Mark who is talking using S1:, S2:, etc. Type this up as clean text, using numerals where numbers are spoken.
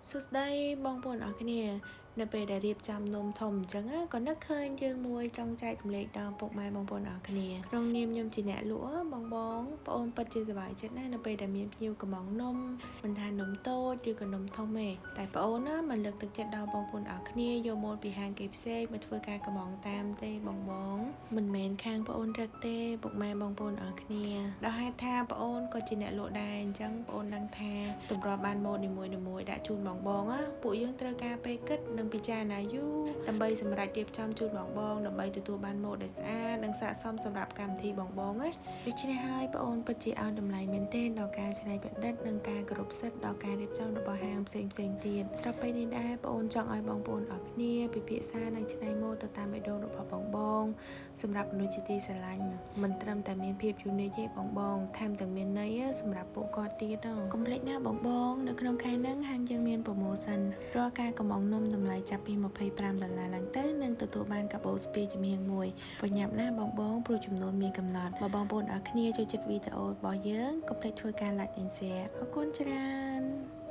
S1: សួស្តីបងប្អូនអរគ្នានៅពេលដែលរៀបចំនំធំអញ្ចឹងក៏នឹកឃើញរឿងមួយចង់ចែករំលែកដល់ពុកម៉ែបងប្អូនអរគ្នាក្នុងនាមខ្ញុំជាអ្នកលក់បងបងប្អូនពិតជាសប្បាយចិត្តណាស់នៅពេលដែលមានភ្ញៀវកម្ម៉ង់នំមិនថានំតូចឬក៏នំធំទេតែប្អូនណាមិនលើកទឹកចិត្តដល់បងប្អូនអរគ្នាយកម៉ូតពីហាងគេផ្សេងមកធ្វើការកម្ម៉ង់តាមទេបងបងមិនមែនខាងប្អូនរឹកទេពុកម៉ែបងប្អូនអរគ្នាដល់ហេតុថាប្អូនក៏ជាអ្នកលក់ដែរអញ្ចឹងប្អូនដឹងថាទម្រាំបានម៉ូតនីមួយៗដាក់ជូនបងបងណាពួកយើងត្រូវការពេលគិតនិងពិចារណាយូរដើម្បីសម្រេចរៀបចំជូនបងបងដើម្បីទទួលបានម៉ូតដែលស្អាតនិងស័ក្តិសមសម្រាប់កម្មវិធីបងបងណាដូច្នេះហើយប្អូនពិតជាឲ្យតម្លៃមែនទែនដល់ការច្នៃប្រឌិតនិងការគោរពសិទ្ធិដល់ការរៀបចំរបស់ហាងផ្សេងផ្សេងទៀតស្រាប់ពេលនេះដែរប្អូនចង់ឲ្យបងប្អូនអរគ្នាពិភាក្សានិងច្នៃម៉ូដទៅតាមបេះដូងរបស់បងបងសម្រាប់មនុស្សជាទីស្រឡាញ់មិនត្រឹមតែមានភាព unique ទេបងបងថែមទាំងមានន័យសម្រាប់ពួកគាត់ទៀតកុំភ្លេចណាបងបងនៅក្នុងខែហ្នឹងហាងយើងមាន promotion រាល់ការកម្ម៉ង់នំតម្លៃចាប់ពី25ដុល្លារឡើងទៅនឹងទទួលបានកាបូបស្ពាយចំហៀងមួយប្រញាប់ណាបងបងព្រោះចំនួនមានកំណត់បើបងប្អូនអរគ្នាចូលចិត្តវីដេអូរបស់យើងកុំភ្លេចធ្វើការ like និង share អរគុណច្រើន។